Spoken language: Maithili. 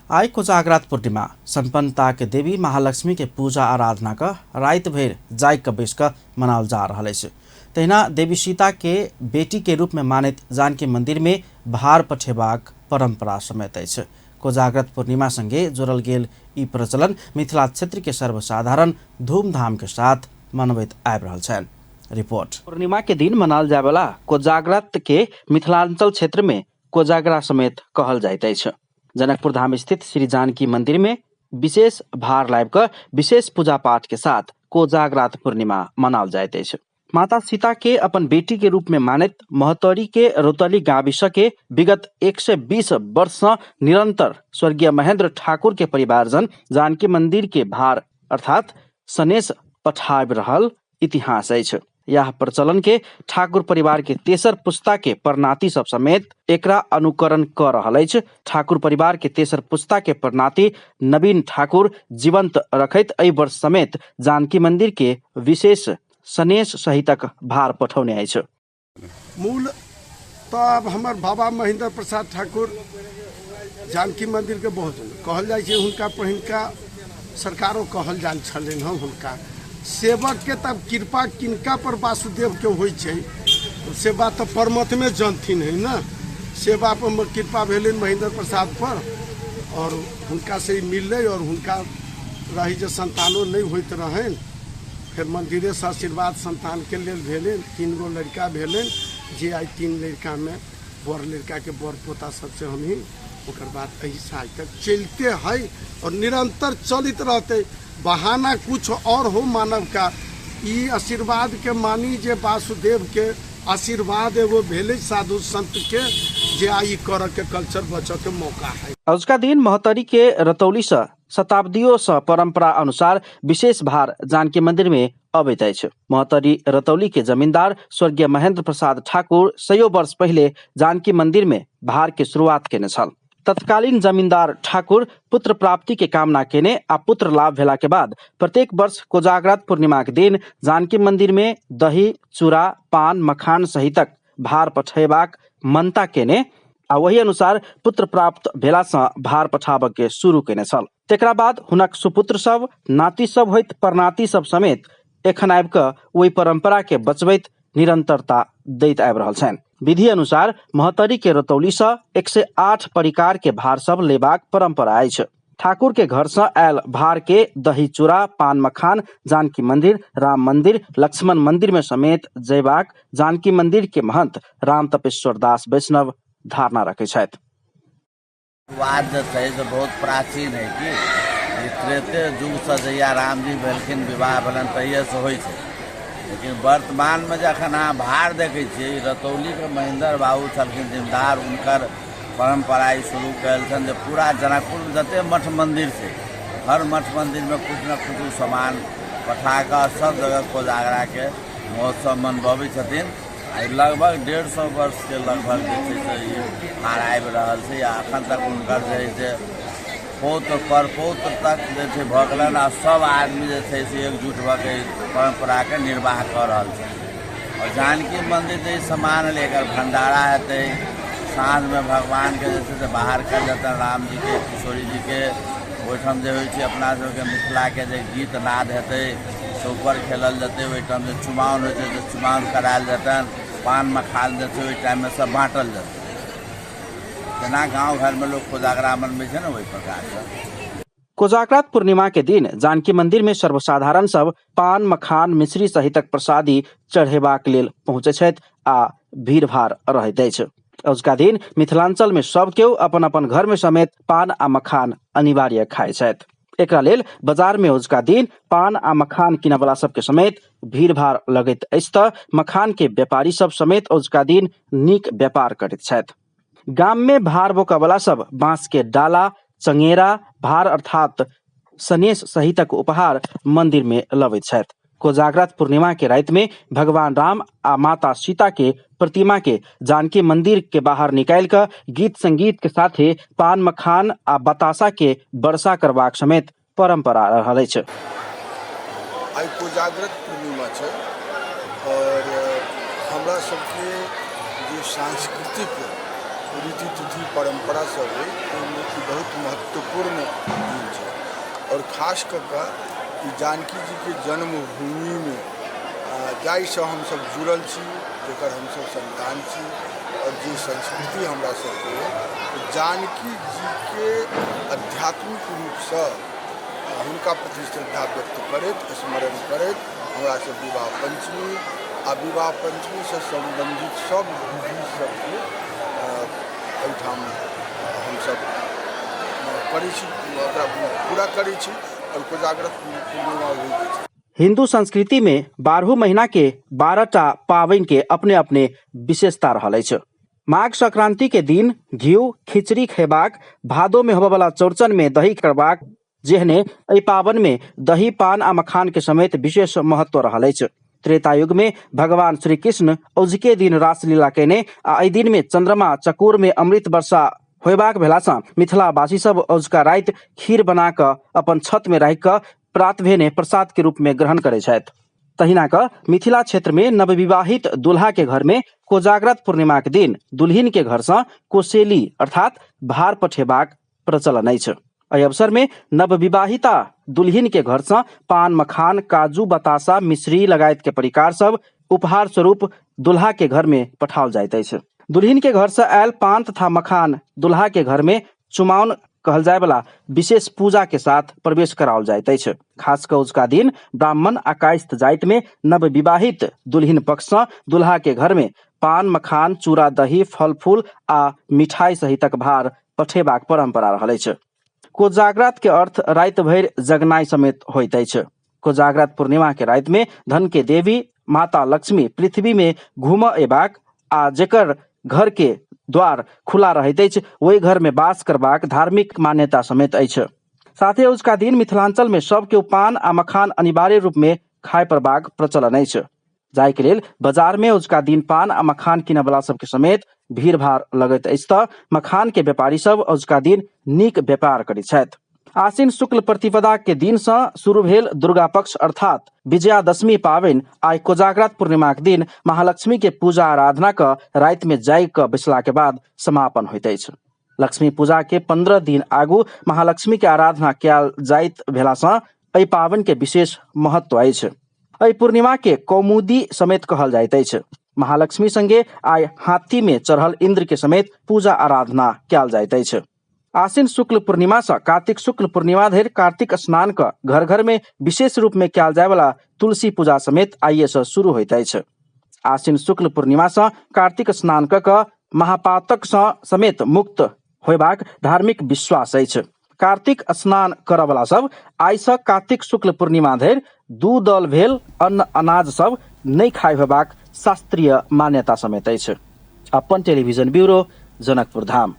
आइ कोजागरात पूर्णिमा संपन्नता के देवी महालक्ष्मी के पूजा आराधना क राति भरि जागि कऽ बैसि कऽ मनाओल जा रहल अछि। तहिना देवी सीता के बेटी के रूप में मानैत जानकी मंदिर में भार पठेबाक परंपरा समेत अछि। कोजाग्रत पूर्णिमा संगे जोड़ल गेल ई प्रचलन मिथिला क्षेत्र के सर्वसाधारण धूमधाम के साथ मनबैत आबि रहल छनि। रिपोर्ट। पूर्णिमा के दिन मनाओल जाय वाला कोजाग्रत के मिथिलांचल क्षेत्र में कोजागरा समेत कहल जाइत अछि। जनकपुर धाम स्थित श्री जानकी मंदिर में विशेष भार लाबि कऽ विशेष पूजा पाठ के साथ कोजागरात पूर्णिमा मनाओल जाइत अछि। माता सीता के अपन बेटी के रूप में मानैत महोत्तरी के रौतली गाविस के विगत 120 वर्ष सँ निरंतर स्वर्गीय महेंद्र ठाकुर के परिवारजन जानकी मंदिर के भार अर्थात सनेस पठाबि रहल इतिहास अछि। यह प्रचलन के ठाकुर परिवार के तेसर पुस्ता के परनाती सब समेत एकरा अनुकरण क रहल अछि। ठाकुर परिवार के तेसर पुस्ता के परनाती नवीन ठाकुर जीवंत रखैत एहि वर्ष समेत जानकी मंदिर के विशेष सनेस सहितक भार पठौने अछि। मूल तऽ आब हमर बाबा महेंद्र प्रसाद ठाकुर जानकी मंदिरके बहुत कहल जाइ छै, हुनका पहिनका सरकारो कहल जाइ छलनि हँ। हुनका सेवकके तब कृपा किनका पर वासुदेवके होइ छै से बात तऽ परमात्मे जानथिन है ने। सेवा पर कृपा भेलनि महेंद्र प्रसाद पर आओर हुनकासँ ई मिललै आओर हुनका रही जे संतानो नहि होइत रहनि, फेर मन्दिरेसँ आशीर्वाद सन्तानके लेल भेलनि। 3 गो लड़का भेलनि जे आइ 3 लड़कामे बड़ लड़काके बड़ पोता सबसे हमही। ओकर बाद एहिसँ आइ तक चलिते है और निरंतर चलित रहते। बहाना कुछ और हो मानव का, ई आशीर्वाद के मानी जे वासुदेव के आशीर्वाद एगो भेलै साधु संत के जे आइ करऽ के कल्चर बचऽ के मौका है। अजुका दिन महोत्तरी के रतौली सँ शताब्दियों सँ परंपरा अनुसार विशेष भार जानकी मंदिर में अबैत अछि। महोत्तरी रतौली के जमींदार स्वर्गीय महेंद्र प्रसाद ठाकुर सयो वर्ष पहिले जानकी मंदिर में भार के शुरुआत केने छल। तत्कालीन जमींदार ठाकुर पुत्र प्राप्ति के कामना केने आ पुत्र लाभ भेला के बाद प्रत्येक वर्ष कोजागरात पूर्णिमा के दिन जानकी मंदिर में दही चूड़ा पान मखान सहितक भार पठेबाक मनता केने आ वही अनुसार पुत्र प्राप्त भेला सँ भार पठाबऽ के शुरू केने छल। तेकरा बाद हुनक सुपुत्र सब नाती सब होइत परनाती सब समेत एखन आबि कऽ ओहि परंपरा के बचबैत निरंतरता दैत आबि रहल छनि। विधि अनुसार महोत्तरी के रतौली सँ 108 परिकार के भार सब लेबाक परंपरा अछि। ठाकुर के घर सँ आयल भार के दही चूड़ा पान मखान जानकी मंदिर राम मंदिर लक्ष्मण मंदिर में समेत जयबाक जानकी मंदिर के महंत राम तपेश्वर दास वैष्णव धारणा रखै छथि। शुरुआत जे छै से बहुत प्राचीन है कि ई त्रेते युगसँ जहिया रामजी भेलखिन विवाह भेलनि तहिएसँ होइ छै। लेकिन वर्तमानमे जे अखन अहाँ भार देखै छियै, ई रतौलीके महेन्द्र बाबू छलखिन जिम्मेदार, हुनकर परम्परा ई शुरू कयल छनि जे पूरा जनकपुरमे जते मठ मन्दिर छै हर मठ मन्दिरमे किछु ने किछु सामान पठा कऽ सब जगह कोजागराके महोत्सव मनबबै छथिन। आ ई लगभग 150 वर्षके लगभग जे छै से ई भार आबि रहल छै आ अखन तक हुनकर जे है से पौत्र परपौत्र तक जे छै भऽ गेलनि आ सब आदमी जे छै से एकजुट भऽ के ई परम्पराके निर्वाह कऽ रहल छै। आओर जानकी मन्दिर जे सामान एलै एकर भण्डारा हेतै, साँझमे भगवानके जे छै से बाहर कयल जेतनि रामजीके किशोरी जीके, ओहिठाम जे होइ छै अपना सबके मिथिलाके जे गीत नाद हेतै चौपर खेलल जेतै, ओहिठाम जे चुमाओन होइ छै से चुमाओन करायल जेतनि, पान मखान जे छै ओहि टाइममे सब बाँटल जेतै। जेना गाँव घरमे लोक कोजागरा मनबै छै ने ओहि प्रकारसँ। कोजागरात पूर्णिमा के दिन जानकी मंदिर में सर्वसाधारण सब पान मखान मिश्री सहितक प्रसादी चढ़ेबाक लेल पहुँचै छथि आ भीड़भाड़ रहैत अछि। अजुका दिन मिथिलांचल में सब केओ अपन अपन घर में समेत पान आ मखान अनिवार्य खाइ छथि। एकरा लेल बाजार में अजुका दिन पान आ मखान किनऽवला सबके समेत भीड़भाड़ लगैत अछि तऽ मखान के व्यापारी सब समेत अजुका दिन नीक व्यापार करैत छथि। गाम में भार बोकऽवला सब बांस के डाला चंगेरा भार अर्थात सनेस सहितक उपहार मंदिर में लबैत छथि। कोजागरात पूर्णिमा के राति में भगवान राम आ माता सीता के प्रतिमा के जानकी मंदिर के बाहर निकालि कऽ गीत संगीत के साथे पान मखान आ बताशा के वर्षा करबाक समेत परंपरा रहल अछि। आइ कोजाग्रत पूर्णिमा छै और हमरा सबके जे सांस्कृतिक रीति तिथि परम्परा सब अइ, ओहिमे ई बहुत महत्वपूर्ण दिन छै। आओर खास कऽ कऽ ई जानकी जीके जन्मभूमिमे जाहिसँ हमसब जुड़ल छी, जकर हमसब सन्तान छी आओर जे संस्कृति हमरा सबके अइ, जानकी जीके आध्यात्मिक रूपसँ हुनका प्रति श्रद्धा व्यक्त करैत, स्मरण करैत हमरा सब विवाह पंचमी आ विवाह पंचमीसँ सम्बन्धित सब विधि सबके एहिठाम हमसब करै छी, ओकरा पूरा करै छी आओर कोजागरत पूर्णिमा होइत अछि। हिंदू संस्कृति में 12 महीना के 12टा पाबनि के अपने अपने विशेषता रहल अछि। माघ संक्रांति के दिन घिउ खिचड़ी खेबाक, भादो में होबयवला चौरचन में दही करबाक जेहने एहि पाबनि में दही, पान आ मखान के समेत विशेष महत्व रहल अछि। त्रेता युग में भगवान श्री कृष्ण औझके दिन रासलीला केने आ एहि दिन में चंद्रमा चकोर में अमृत वर्षा होयबाक भेलासँ मिथिलावासी सब औझका राति खीर बना कऽ अपन छत में राखि कऽ प्रात भेने प्रसाद के रूप में ग्रहण करै छथि। तहिना कऽ मिथिला क्षेत्र में नवविवाहित दुल्हा के घर में कोजाग्रत पूर्णिमा के दिन दुल्हिन के घर सँ कोसेली अर्थात भार पठेबाक प्रचलन अछि। एहि अवसर में नवविवाहिता दुल्हिन के घर सँ पान, मखान, काजू, बतासा, मिश्री लगायत के परिकार सब उपहार स्वरूप दुल्हा के घर में पठाओल जाइत अछि। दुल्हिन के घर सँ आयल पान तथा मखान दुल्हा के घर में चुमाओन कहल जाय वाला विशेष पूजा के साथ प्रवेश कराओल जाइत अछि। खास कऽ उजुका दिन ब्राह्मण आ कायस्थ जाति में नवविवाहित दुल्हिन पक्ष सँ दुल्हा के घर में पान, मखान, चूड़ा, दही, फल फूल आ मिठाई सहितक भार पठेबाक परंपरा रहल अछि। कोजाग्रत के अर्थ राति भरि जगनाइ समेत होइत अछि। कोजाग्रत पूर्णिमा के राति में धन के देवी माता लक्ष्मी पृथ्वी में घूमऽ एबाक आ जेकर घर के द्वार खुला रहैत अछि ओहि घर में वास करबाक धार्मिक मान्यता समेत अछि। साथे औझका दिन मिथिलांचल में सब केओ पान आ मखान अनिवार्य रूप में खाय पड़बाक प्रचलन अछि। जाहि के लेल बाजार में औझका दिन पान आ मखान किनऽ वाला सबके समेत भीड़ भाड़ लगैत अछि तऽ मखान के व्यापारी सब औझका दिन नीक व्यापार करैत छथि। आश्विन शुक्ल प्रतिपदा के दिन सँ शुरू भेल दुर्गा पक्ष अर्थात विजयादशमी पाबनि आइ कोजाग्रत पूर्णिमा के दिन महालक्ष्मी के पूजा आराधना कऽ राति में जागि कऽ बैसला के बाद समापन होइत अछि। लक्ष्मी पूजा के 15 दिन आगू महालक्ष्मी के आराधना कयल जाइत भेला सँ एहि पाबनि के विशेष महत्व अछि। एहि पूर्णिमा के कौमुदी समेत कहल जाइत अछि। महालक्ष्मी संगे आइ हाथी में चढ़ल इंद्र के समेत पूजा आराधना कयल जाइत अछि। आश्विन शुक्ल पूर्णिमा सँ कार्तिक शुक्ल पूर्णिमा धरि कार्तिक स्नान कऽ घर घर में विशेष रूप में कयल जायवला तुलसी पूजा समेत आइए सँ शुरू होइत अछि। आश्विन शुक्ल पूर्णिमा सँ कार्तिक स्नान कऽ कऽ महापातक सँ समेत मुक्त होयबाक धार्मिक विश्वास अछि। कार्तिक स्नान करऽवला सब आइ सँ कार्तिक शुक्ल पूर्णिमा धरि दू दल भेल अन्न अनाज सब नहि खाय होयबाक शास्त्रीय मान्यता समेत अछि। अपन टेलीविजन ब्यूरो, जनकपुर धाम।